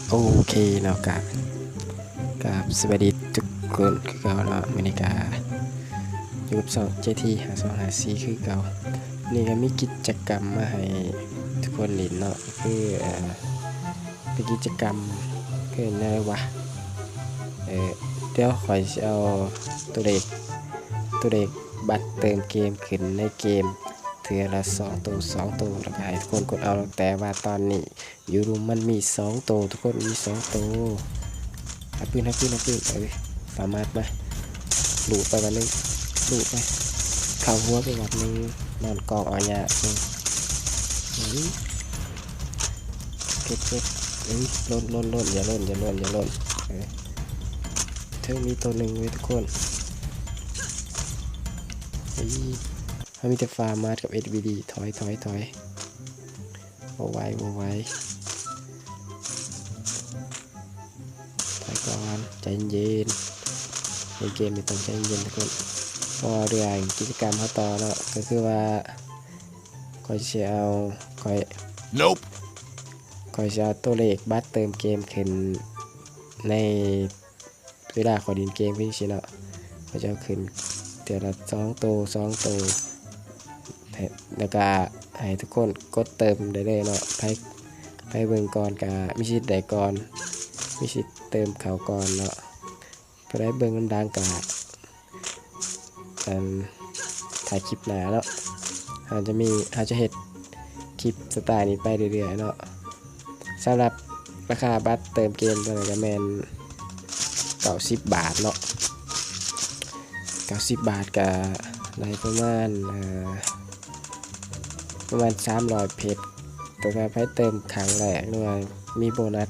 ໂອເຄເນາະ ກະ ກາບສະບາຍດີທຸກຄົນຄືເກົ່າເນາະ. ມື້ນີ້ກະຢູ່ກັບຊ່ອງ ເຈທີ ຫ້າສອງຫ້າສີ່ ຄືເກົ່າ. ນີ້ກະມີກິດຈະກຳມາໃຫ້ທຸກຄົນຫຼິ້ນເນາະ ຄື ເອີ ເປັນກິດຈະກຳ ຄືແນວໃດວະ ເອີ ດຽວຂ້ອຍຊິເອົາຕົວເລກ ຕົວເລກບັດເຕີມເກມຂຶ້ນໃນເກມເທື່ອລະສອງໂຕ ສອງໂຕ ແລ້ວກະໃຫ້ທຸກຄົນກົດເອົາ. ແຕ່ວ່າຕອນນີ້ ຢູ່ລຸ່ມມັນມີສອງໂຕ ທຸກຄົນ ມີສອງໂຕ. ຫາປືນ ຫາປືນ ຫາປືນ ເອີ ສາມາດມາ ລູດໄປບາດໜຶ່ງ ລູດໄປ ເຂົ້າຫົວໄປບາດໜຶ່ງ ນອນກອງເອົາຫຍ້າ ເອີ ເກັບ ເກັບ ເອີ ຫຼົ່ນ ຫຼົ່ນ ຫຼົ່ນ ຢ່າຫຼົ່ນ ຢ່າຫຼົ່ນ ຢ່າຫຼົ່ນ ເອີ ເທິງມີໂຕໜຶ່ງເວີຍທຸກຄົນ ເອີ ເຮົາມີແຕ່ຟາມມາດກັບ ເອສວີດີ ຖອຍ ຖອຍ ຖອຍ. ບໍ່ໄຫວ ບໍ່ໄຫວ ຖອຍກ່ອນ ໃຈເຢັນໆ ໃນເກມນີ້ຕ້ອງໃຈເຢັນໆ ທຸກຄົນ. ເພາະວ່າເລື່ອງກິດຈະກຳເຮົາຕໍ່ເນາະ ກໍຄືວ່າ ຂ້ອຍຊິເອົາ ຂ້ອຍ Nope ຂ້ອຍຊິເອົາຕົວເລກບັດເຕີມເກມຂຶ້ນໃນ ເວລາຂ້ອຍຫຼິ້ນເກມຄືຈັ່ງຊີ້ເນາະ ຂ້ອຍຈະເອົາຂຶ້ນເທື່ອລະສອງໂຕ ສອງໂຕ ແລ້ວກະໃຫ້ທຸກຄົນກົດເຕີມໄດ້ເລີຍເນາະ. ໃຜ ໃຜເບິ່ງກ່ອນກະມີສິດໄດ້ກ່ອນ ມີສິດເຕີມເຂົ້າກ່ອນເນາະ. ຜູ້ໃດເບິ່ງນຳຫຼັງກະ ອັນ ຖ້າຄລິບໜ້າເນາະ ເຮົາຈະມີ ເຮົາຈະເຮັດຄລິບສະໄຕລ໌ນີ້ໄປເລື້ອຍໆເນາະ. ສຳລັບລາຄາບັດເຕີມເກມຕົວນີ້ກະແມ່ນເກົ້າສິບບາດເນາະ ເກົ້າສິບບາດກະໄດ້ປະມານ ເອີ ປະມານສາມຮ້ອຍເພັດ. ແຕ່ຖ້າໃຜເຕີມຄັ້ງແລກ ຫຼືວ່າມີໂບນັດ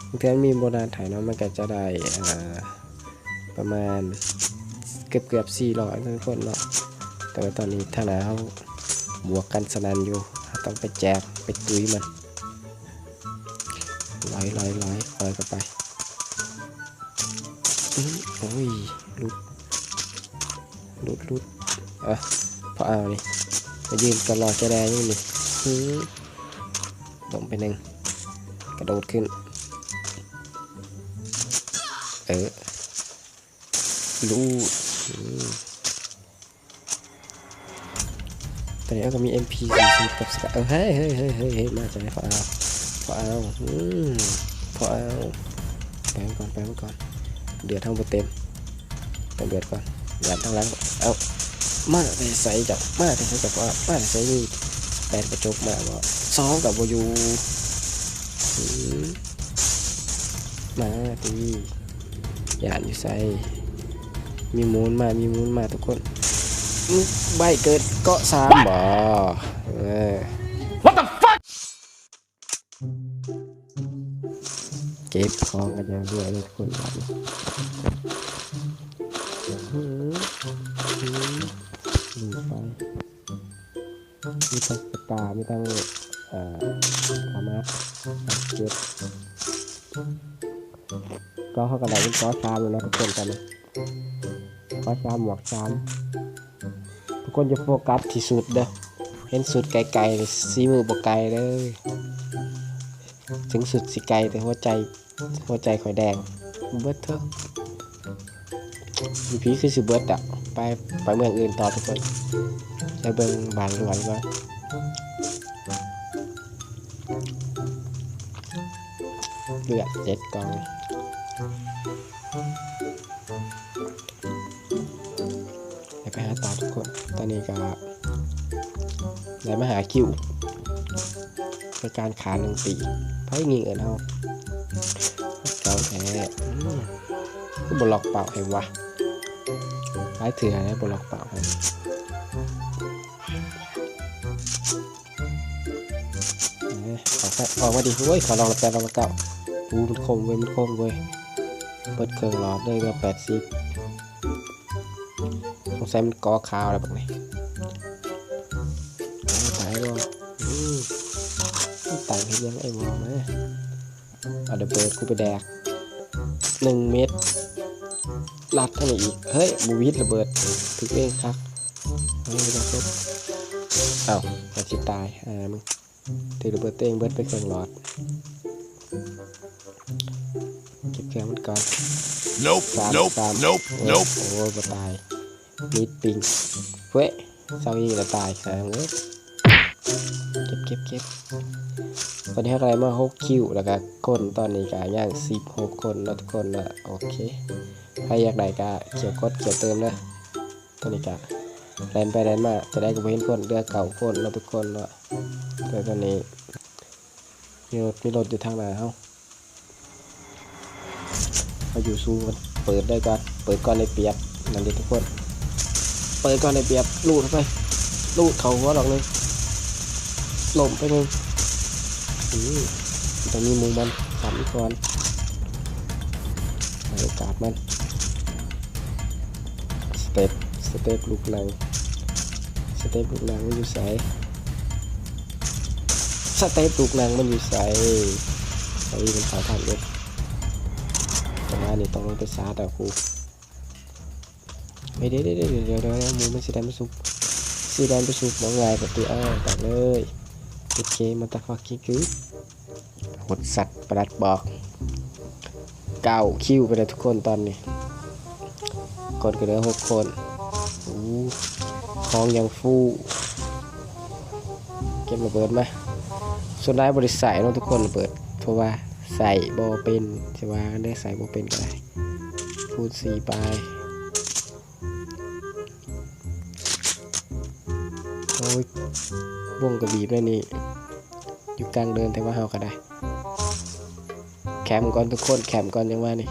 ບາງເທື່ອມັນມີໂບນັດໃຫ້ເນາະ ມັນກະຈະໄດ້ ເອີ ປະມານເກືອບໆສີ່ຮ້ອຍທຸກຄົນເນາະ. ແຕ່ວ່າຕອນນີ້ທາງໜ້າເຮົາບວກກັນສະນັ້ນຢູ່ ເຮົາຕ້ອງໄປແຈກໄປຕຸຍມັນ. ລອຍ ລອຍ ລອຍ ລອຍເຂົ້າໄປ. ອື ໂອ້ຍ ຫຼຸດ ຫຼຸດ ຫຼຸດ. ເອີ ພໍເອົານີ້ ມາຢືນກັນລໍແກແດ່ຢູ່ນີ້. ອື ລົງໄປໜຶ່ງ ກະໂດດຂຶ້ນ. ເອີ ລູດ ອື ຕອນນີ້ເຮົາກະມີເອັມພີສີ່ສິບກັບສະກາຍ. ເອີ ເຮີ້ຍ ເຮີ້ຍ ເຮີ້ຍ ເຮີ້ຍ ມາຈາກໃສ ພໍເອົາ ພໍເອົາ ອື ພໍເອົາ. ໄປມັນກ່ອນ ໄປມັນກ່ອນ ເລືອດເຮົາບໍ່ເຕັມ ເຕີມເລືອດກ່ອນ. ຍາມທາງຫຼັງ ເອົາ ມາແຕ່ໃສເຈົ້າ ມາແຕ່ໃສເຈົ້າ ພໍເອົາ ມາແຕ່ໃສນີ້. ແປນກະຈົກມາບໍ່ ສອງກະບໍ່ຢູ່ ອື ມາຕິ. ຢ້ານຢູ່ໃສ? ມີມູນມາ ມີມູນມາທຸກຄົນ. ອື ໄວເກີນ ເກາະສາມບໍ່? ເອີ What the fuck? ເກັບຂອງກັນຢ່າງດ່ວນເລີຍທຸກຄົນບາດນີ້. ອື ອື ໜີໄປ. ມີທັງສະຕາ ມີທັງ ເອີ ສາມາດເກັບ ກໍເຮົາກໍໄດ້ເປັນ ກໍສາມແລ້ວເນາະທຸກຄົນ. ຕອນນີ້ກໍສາມ ໝວກສາມ ທຸກຄົນຢ່າໂຟກັສທີ່ຊຸດເດີ ເຫັນຊຸດໄກໆ ສີມືບໍ່ໄກເດີ ເຖິງຊຸດຊິໄກ ແຕ່ຫົວໃຈ ຫົວໃຈຂ້ອຍແດງເບິດເທີ. ອີພີຄືຊິເບິດດອກ ໄປ ໄປເມືອງອື່ນຕໍ່ທຸກຄົນ. ໄປເບິ່ງບ້ານຫຼວງກ່ອນ ເລືອດເຈັດກ່ອງ. ໄປຫາຕໍ່ທຸກຄົນ. ຕອນນີ້ກະໄດ້ມາຫ້າຄິວ ໃນການຂ້າໜຶ່ງປີ. ໃຜຍິງເອີ້ນເຮົາ? ເຈົ້າແທ້. ອືມ ຄືບໍ່ລັອກເປົ້າໃຫ້ວະ? ຫຼາຍເທື່ອແລ້ວບໍ່ລັອກເປົ້າໃຫ້. ເອີ ອອກມາ ອອກມາດິ. ໂອ້ຍ ຂໍລອງລະແປດ ລອງລະເກົ້າ. ໂອ້ ມັນຄົມເວີຍ ມັນຄົມເວີຍ. ເບິດເຄິ່ງຫຼອດເລີຍ ເຫຼືອແປດສິບ. ສົງໄສມັນກໍຂາວແລ້ວບັດນີ້. ຕາຍບໍ່? ອືມ ຕາຍເຮັດຫຍັງໄອ້ວໍມາ? ເອົາລະເບີດກູໄປແດກໜຶ່ງເມັດ ລັດທາງນີ້ອີກ. ເຮີ້ຍ ບໍ່ວິດລະເບີດ ຖືກເອງຄັກ. ເອົາ ມັນຊິຕາຍ ອ່າ ມຶງ ຖືກລະເບີດຕົວເອງເບິດໄປເຄິ່ງຫຼອດ. ເກັບເຄື່ອງມັນກ່ອນ. Nope, ສາມ nope, ສາມ nope, ເອີ nope. ໂອ້ຍ ບໍ່ຕາຍ. ມີດປິງ. ເວີ້ຍ ຊາວອີກລະຕາຍ ຫາເອີຍ. ເກັບ ເກັບ ເກັບ. ຕອນນີ້ເຮົາກະໄດ້ມາຫົກຄິວ ແລ້ວກະຄົນຕອນນີ້ກະຍັງສິບຫົກຄົນເນາະທຸກຄົນເນາະ. ໂອເຄ ໃຜຢາກໄດ້ກະຂຽວກົດຂຽວເຕີມເດີ. ຕອນນີ້ກະແລ່ນໄປແລ່ນມາ ຈະໄດ້ກະບໍ່ເຫັນຄົນ ເຫຼືອເກົ້າຄົນເນາະທຸກຄົນເນາະ. ແຕ່ຕອນນີ້ມີລົດ ມີລົດຢູ່ທາງໜ້າເຮົາ. ເຮົາຢູ່ສູງກ່ອນ ເປີດໄດ້ກ່ອນ ເປີດກ່ອນໄດ້ປຽບ. ນັ້ນເດ້ທຸກຄົນ ເປີດກ່ອນໄດ້ປຽບ. ລູດເຂົ້າໄປ ລູດເຂົ້າຫົວດອກໜຶ່ງ ລົ້ມໄປໜຶ່ງ. ອື ຕ້ອງມີໝູ່ມັນ ສາມອີກກ່ອນ ໃຫ້ໂອກາດມັນ. ສະເຕັບ ສະເຕັບລູກນັ່ງ ສະເຕັບລູກນັ່ງມັນຢູ່ໃສ? ສະເຕັບລູກນັ່ງມັນຢູ່ໃສ? ເອົາອີກ ມັນເຂົ້າທັນເດ້. ຈັງຫວະນີ້ຕ້ອງລົງໄປຊາດແລ້ວກູ. ເອີ ດຽວໆໆ ໝູ່ມັນຊິໄດ້ມາຊຸກ ຊິໄດ້ມາຊຸກບໍ່ງ່າຍປະຕິ. ອ້າວ ແຕກເລີຍ. ເອັດເຄ ມາຕາຟັກກິ້ງກື ໂຫດສັດປະຫຼັດບອກ. ເກົ້າຄິວໄປແລ້ວທຸກຄົນຕອນນີ້ ຄົນກະເຫຼືອຫົກຄົນ. ໂອ້ ຂອງຢ່າງຟູ. ເກັບລະເບີດມາ. ສ່ວນຫຼາຍບໍ່ໄດ້ໃຊ້ເນາະທຸກຄົນ ລະເບີດ ເພາະວ່າໃຊ້ບໍ່ເປັນ. ຊິວ່າໄດ້ໃຊ້ບໍ່ເປັນກະໄດ້. ຄູນສີ່ໄປ. ໂອ້ຍ ວົງກະບີບແນວນີ້ ຢູ່ກາງເດີ່ນ ແຕ່ວ່າເຮົາກະໄດ້ ແຄມກ່ອນທຸກຄົນ ແຄມກ່ອນ. ຈັ່ງຫວະນີ້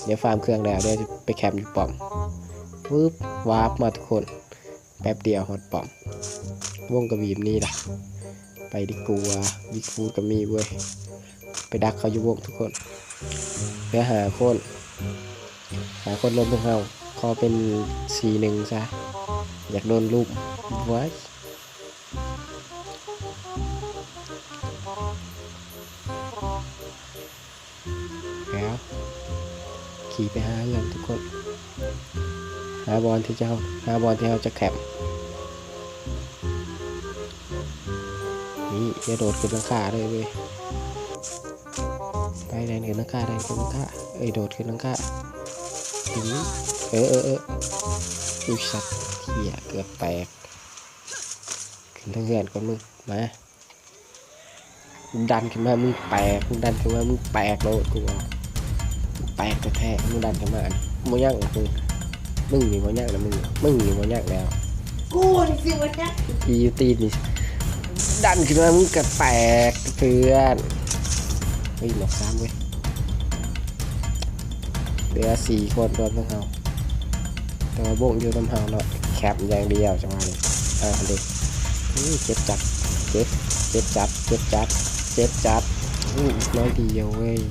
ດຽວຟາມເຄື່ອງແລ້ວ ດຽວຊິໄປແຄມຢູ່ປ້ອມ. ວືບ ວາບມາທຸກຄົນ ແປັບດຽວຮອດປ້ອມ. ວົງກະບີບນີ້ລະ ໄປດີກວ່າ. ວິກຟູດກະມີເວີຍ ໄປດັກເຂົາຢູ່ວົງທຸກຄົນ. ເຫຼືອຫ້າຄົນ ຫ້າຄົນລວມເຖິງເຮົາ ຂໍເປັນສີ່ໜຶ່ງຊະ ຢາກໂດນລຸມ. ວ້າຍ ແລ້ວຂີ່ໄປຫາເຮືອນທຸກຄົນ ຫາບ່ອນທີ່ຈະ ເຮົາ ຫາບ່ອນທີ່ເຮົາຈະແຄມ. ນີ້ ຢ່າໂດດຂຶ້ນຫຼັງຄາເລີຍເວີຍ. ໄປ ແລ່ນຂຶ້ນຫຼັງຄາ ແລ່ນຂຶ້ນຫຼັງຄາ ເອີຍ ໂດດຂຶ້ນຫຼັງຄາ. ເອີ ເອີ ເອີ ອຸຍ ສັດ ເຫຍ ເກືອບແຕກ. ຂຶ້ນເທິງເຮືອນກ່ອນມຶງ ມາ. ມຶງດັນຂຶ້ນມາ ມຶງແຕກ ມຶງດັນຂຶ້ນມາ ມຶງແຕກໂລດ ກູບອກ. ແຕກແທ້ໆ ມຶງດັນຂຶ້ນມາ ອັນນີ້ບໍ່ຍັງລະມຶງ. ມຶງນີ້ບໍ່ຍັງລະມຶງ ມຶງນີ້ບໍ່ຍັງແລ້ວ ກູນີ້ຊິບໍ່ຍັງ. ອີຢູ່ຕີນນີ້ ດັນຂຶ້ນມາ ມຶງກະແຕກເພື່ອນ. ເຮີ້ຍ ໝວກສາມເວີຍ. ເຫຼືອສີ່ຄົນລວມທັງເຮົາ ແຕ່ວ່າວົງຢູ່ນຳເຮົາເນາະ ແຄມຢ່າງດຽວຈັງຫວະນີ້. ເອົາ ເດ້ ເຈັບຈັດ ເຈັບ ເຈັບຈັດ ເຈັບຈັດ ເຈັບຈັດ. ອື ອີກໜ້ອຍດຽວເວີຍ.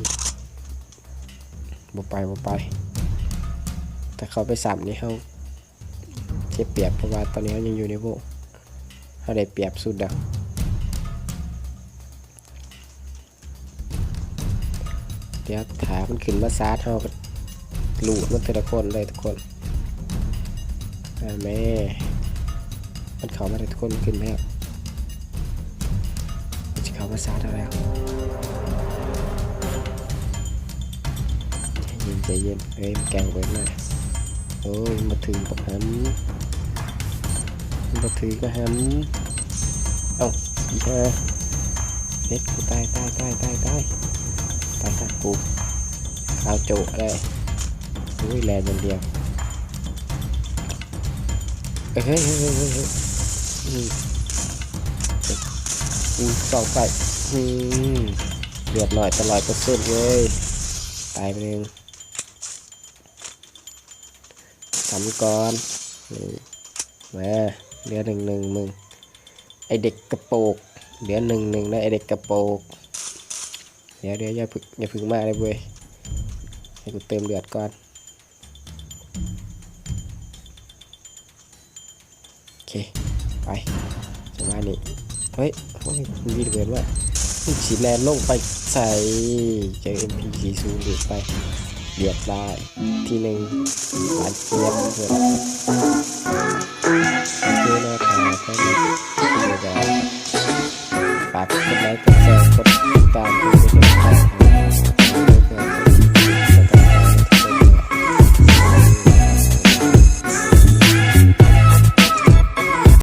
ບໍ່ໄປ ບໍ່ໄປ ຖ້າເຂົາໄປຊ້ຳນີ້ ເຮົາເສຍປຽບ ເພາະວ່າຕອນນີ້ເຮົາຍັງຢູ່ໃນວົງ ເຮົາໄດ້ປຽບສຸດແລ້ວ. ດຽວຖ້າມັນຂຶ້ນມາຊາດ ເຮົາກະລູດມັນເທື່ອລະຄົນເລີຍທຸກຄົນ. ອາ ແມ່ ມັນເຂົ້າມາແລ້ວທຸກຄົນ ຂຶ້ນມາແລ້ວ ມັນຊິເຂົ້າມາຊາດເຮົາແລ້ວ. ໃຈເຢັນ ໃຈເຢັນ ເອີຍ ມັນແກ່ງເບີດມາ. ໂອ້ຍ ມັນບໍ່ຖືກບັກຫຳ ມັນບໍ່ຖືກບັກຫຳ. ເອົ້າ ອີຫ່າ ເຮັດ ກູຕາຍ ຕາຍ ຕາຍ ຕາຍ ຕາຍ ຕາຍ ຕາຍ ກູ ຂາວໂຈະເລີຍ. ໂອ້ຍ ແລ່ນຢ່າງດຽວ. ເຮີ້ຍ ເຮີ້ຍ ເຮີ້ຍ ເຮີ້ຍ ເຮີ້ຍ ອື ກູຕ້ອງໄປ. ອື ເລືອດນ້ອຍແຕ່ຮ້ອຍເປີເຊັນເວີຍ. ຕາຍໄປໜຶ່ງ. ຊ້ຳກ່ອນ ນີ້ ມາ ເຫຼືອໜຶ່ງໜຶ່ງ ມຶງ ໄອ້ເດັກກະໂປກ. ເຫຼືອໜຶ່ງໜຶ່ງ ໄອ້ເດັກກະໂປກ. ດຽວ ດຽວ ຢ່າເພິ່ງ ຢ່າເພິ່ງມາເລີຍເວີຍ ໃຫ້ກູເຕີມເລືອດກ່ອນ. ໂອເຄ ໄປ ຈັງຫວະນີ້ ເຮີ້ຍ ໂອ້ຍ ມັນວິດເກີນວ່າ ມັນຊິແລ່ນລົງໄປໃສ? ເຈີເອັມພີສີ່ສູນ ດູດໄປ ລຽບຮ້ອຍ ທີໜຶ່ງ ບາດເຈັບເພິ່ນ. ໂອເຄເນາະ ຖ້າໃຜມັກ ກໍຝາກກົດໄລ ກົດແຊ ກົດຕິດຕາມ ກົດ